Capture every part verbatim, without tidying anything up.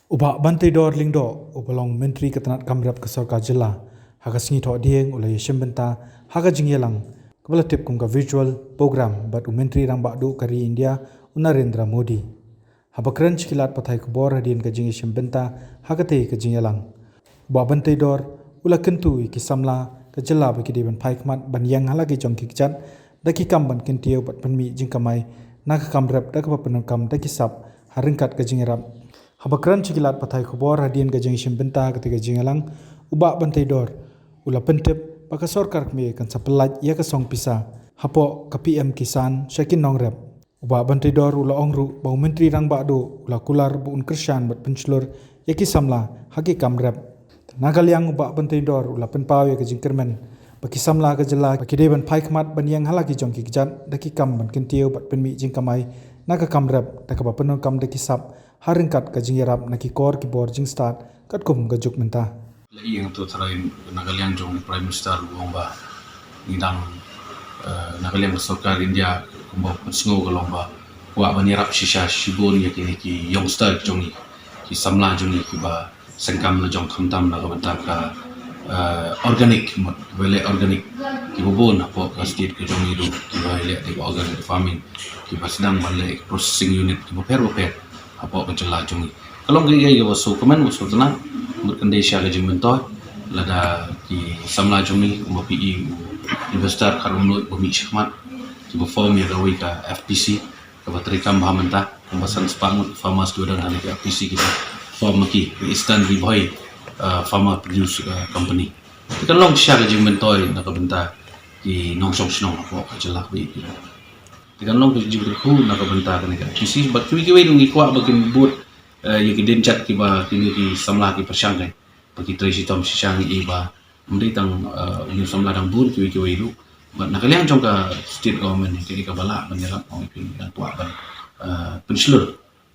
U Bah Banteidor Lyngdoh, uba long Myntri ka tnad kam rep ka sorkar jylla, ha ka sngi Thohdieng u la ïashim bynta ha ka jingïalang kaba la tip kum ka virtual program bad u Myntri Rangbah Duh ka ri India, u Narendra Modi. Haba kren sha ki lad pathai khubor hadien ka jingïashim bynta ha katei ka jingïalang, u Bah Banteidor u la kyntu ïa ki samla ka jylla ba ki dei ban phai khmat ban ïeng ha la ki jong ki kjat da ki kam ban kyntiew bad pynmih jingkamai na ka kam rep da kaba pyndonkam da ki sap ha ryngkat ka jingïarap. Haba kren sha ki lad pathai khubor hadien ka jingïashim bynta ha katei ka jingïalang, u Bah Banteidor u la pyntip ba ka sorkar kmie kan sa pyllait ïa ka song pisa hapoh ka P M Kisan sha ki nongrep. U Bah Banteidor u la ong ruh ba u Myntri Rangbah Duh u la kular ba un kyrshan bad pynshlur ïa ki samla ha ki kam rep. Na ka liang u Bah Banteidor u la pynpaw ïa ka jingkyrmen ba ki samla ka jylla ba ki dei ban phai khmat ban ïeng ha la ki jong ki kjat da ki kam ban kyntiew bad pynmih jingkamai na ka kam rep da kaba pyndonkam da ki sap ha ryngkat ka jingïarap na ki kor ki bor jingstad katkum ka juk mynta. La ïeng to trai na ka liang jong Prime Minister u ong ba ngi dang, eh, na ka liang ka sorkar India kumba pynsngew ka long ba kwah ban ïarap shisha shibun ïa kine ki youngster jong ngi, ki samla jong ngi kiba sengkam la jong khamtam na ka bynta ka, eh, organic, mut ba leh organic kiba bun hapoh ka state ka jong ngi ruh kiba leh te ka organic farming, kiba sdang ban leh processing unit kiba pher ba pher hapoh ka jylla jong ngi. Ka long kaei kaei kaba sngewkmen, kaba sngewtynnat, mut kan dei shisha ka jingmyntoi lada ki samla jong ngi kumba phi i u Investor Kharumnuid ba mih shakhmat, kiba form ïa kawei ka F P C kaba treikam bha mynta, kumba san spah ngut farmers kiba don ha kane ka F P C kiba form ma ki, ka Eastern Ri Bhoi, uh, Farmer Produce, uh, Company. Te kan long shisha ka jingmyntoi na ka bynta ki nongshong shnong hapoh ka jylla kaba ïeit. Te kan long ka jingkyrkhu na ka bynta kane ka F P C bad kiwei kiwei ruh ngi kwah ba kin bud, eh, ïa ki dienjat kiba kine ki samla ki pyrshang, eh, ba ki trei shitom shisha. Ngi i ba ym dei tang, eh, u samla dang bun, kiwei kiwei ruh. Bad na ka liang jong ka state government, ïa kaei kaba lah ban ïarap, ong i phi, ngi dang kwah ban, eh, pynshlur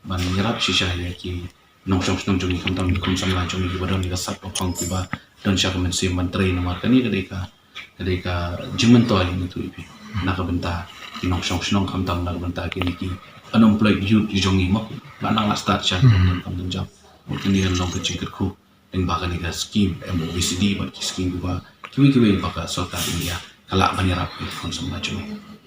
ban ïarap shisha ïa ki nongshong shnong jong ngi, khamtam ki khun samla jong ngi kiba don ïa ka sap ka phong, kiba don sha ka mynsiem ban trei, namar kane ka dei ka, ka dei ka jingmyntoi, ngi ïathuh ïa phi, na ka bynta ki nongshong shnong, khamtam na ka bynta kine ki unemployed youth jong ngi, mo, ba nang la start sha ka, hmm, kam don jam. Bad kane kan long ka jingkyrkhu lyngba kane ka skim M O V C D bad ki skim kiba kiwei kiwei ba ka sorkar India ka lah ban ïarap ïa ki khun samla jong ngi.